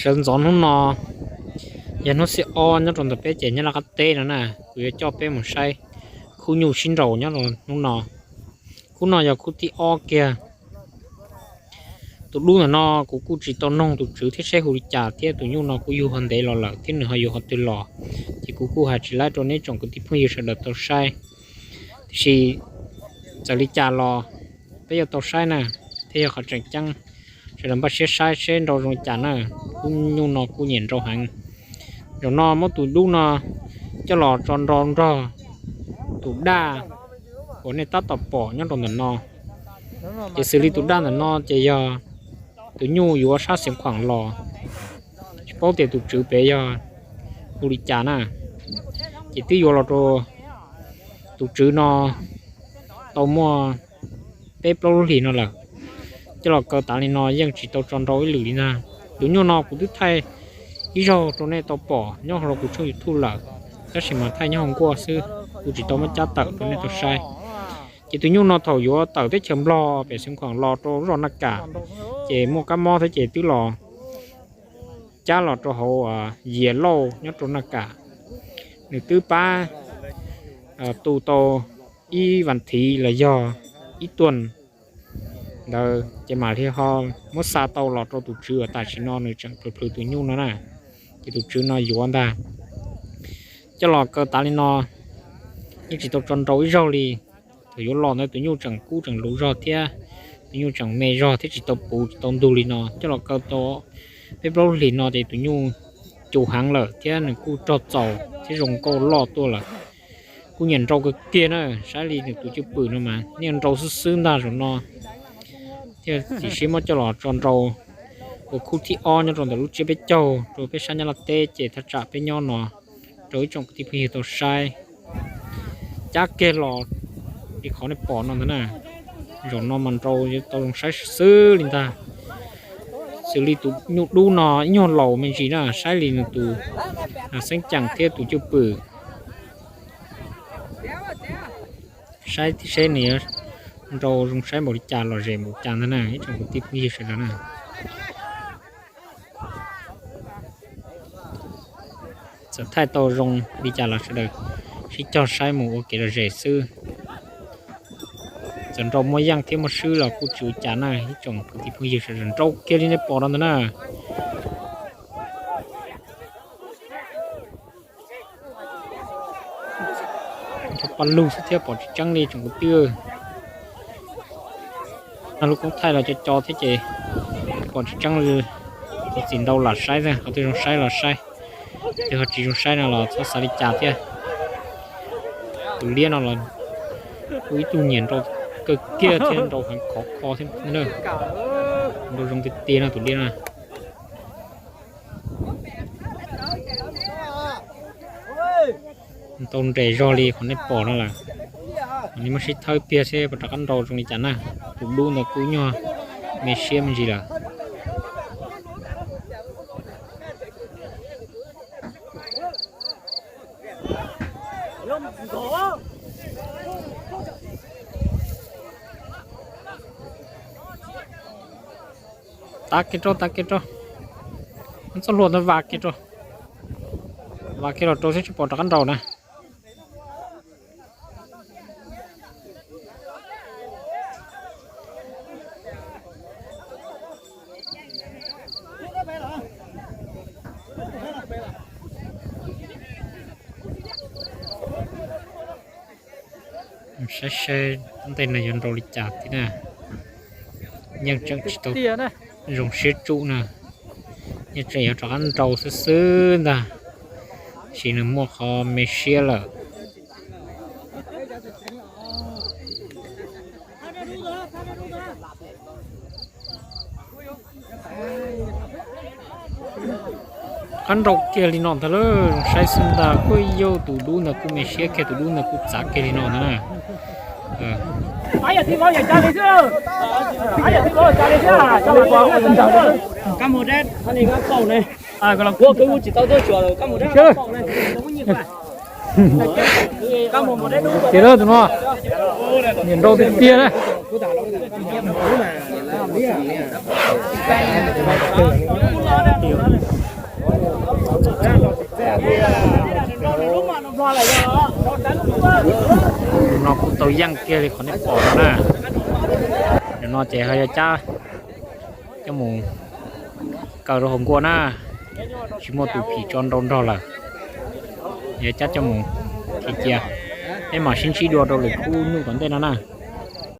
Sawv ntxov hnub no yog hnub xiab ob nyob rau ntawm peb ces Nyab Laj qab teb no na, kuv yuav coj peb mus saib khub nyuj sib nraus nyob rau hnub no. Khub no yog khub thib ob kiag. Tus dub ntawm no kuv kuj tsis tau noog tus tswv thiab seb hu li cas thiab tus nyuj no kuj yug ho ntev los lawm thiab nws ho yuav qhov twg los, ces kuv kuj hais tsis laib rau nej tsoom kwv tij phooj ywg sawv daws tau saib. Tiam sis txawm li cas los peb yuav tau saib na, thiab yog qhov tseem ceeb, sawv daws npaj siab saib seb nrau zoo li cas na. Khub nyuj no kuj nyiam nrau heev. Zaum no muab tus dub no coj los tso nrau nrog tus daj uas nej tab tom pom nyob rau ntawm no. Ces xws li tus daj ntawm no ces yog tus nyuj yuav sab Xeev Khuam los, tsis paub tias tus tswv pem yog hu li cas na. Ces twb yuav los rau tus tswv no tau muaj peb plaub lub hlis no lawm. Coj los kaw tas li no yeej tsis tau tso nrau ib lwm li ntag. Tus nyuj no kuv twb thaij ib zaug rau nej tau pom nyob hauv kuv tshooj YouTube lawm, tab sis mas thaij nyob hauv nkuaj xwb, kuv tsis tau muab cab tawm rau nej tau saib. Ces tus nyuj no thaum yuav tawm teb chaws Nplog pem Xeev Khuam los rau zos Naj Kam, ces muaj kab mob thiab ces twb los cab los rau hauv Yias Lauj nyob rau Naj Kam. Nws twb pab tu tau ib vas thiv los yog ib tuaj ntawd ces mam li ho muab xa tau los rau tus tswv uas tam sim no nws tseem plhws plhws tus nyuj no na. Ces tus tswv no yuav ntag. Coj los kaw tas li no yeej tsis tau tso nrau ib zaug li. Thaum yuav los ntawd tus nyuj tseem kub tseem luv zog thiab, tus nyuj tseem me zog thiab tsis tau puv tsis tau ntug li no. Coj los kaw tau peb plaub hlis no ces tus nyuj cus heev lawm thiab nws kuj rog txaus thiab zoo nkauj loj tuaj lawm. Kuj nyiam nrau kawg kiag na, saib li nws tus cwj pwm no mas niaj nrau xwb xwb ntag zaum no. Thiaj txiav siab muab coj los tso nrau ua khub thib ob nyob rau ntawm lub tsiab peb caug rau peb sab Nyab Laj teb ces thaj tsam peb nyob no rau ib tsoom kwv tij phooj ywg tau saib. Cab kiag los li qhov nej pom no ntag na. Zaum no mas nrau tau zoo saib xwb li ntag. Xws li tus nyuj dub no ib nyuag laus me ntsis na, saib li nws tus xeeb ceem thiab tus cwj pwm. Saib seb nws nrau zoo saib npaum li cas lom zem npaum li cas ntag na ib tsoom kwv tij phooj ywg sawv daws na. Txawm thaij tau zoo li cas los sawv daws sib cog saib mus ua kev lom zem xwb. Txawm nrau muaj yeej thiab muaj swb los kuj tsis ua cas na ib tsoom kwv tij phooj ywg sawv daws, nrau kiag li nej pom no ntag na. Cov paj lug xwb thiab pom tsis tseeb li tsoom kwv tij. Lub koob thaij los co co thiab ces pom tsis tseeb li. Tus txiv ntau lam saib xwb, qhov twg zoo saib los saib, twg ho tsis zoo saib no los txhob xav li cas thiab. Tus liab no los kuj ib tug nyiam nrau kawg kiag thiab, nrau heev khov kho thiab na. Nrau zoo tiag tiag no tus liab na. Ntau nres zog li qhov nej pom no lawm. Nej muab sib thawb kiag seb puas rov qab nrau zoo li cas na. Tus dub ntawd kuj nyuag me siab me ntsis lawm. Tav kiag rau, tav kiag rau. Txoj hlua ntawd vam kiag rau. Vam kiag los rau seb tsis pom rov qab nrau na. Saib saib ntej no yuav nrau li cas thiab na. Yeej tseem tsis tau zoo siab tsuj na. Yeej tseem yuav rov qab nrau xwb xwb ntag, sis nws muaj qhov me siab lawm. Qab nrau kiag li no ntag lauj, saib xwb ntag. Uj, yog tus dub ntawd kuj me siab kiag, tus dub ntawd kuj txav kiag li no ntag na. Ces lawm tus no, nyiam nrau tiag tiag na. Tus no kuj tau yeej kiag li qhov nej pom no na. Nim no ces ho yuav cab coj mus kaw rau hauv nkuaj na, tsis muaj tus phim tso nrau nrog lawm. Yuav cab coj mus khi cia, peb mam sib ntsib dua rau lwm khub nyuj tom ntej no na.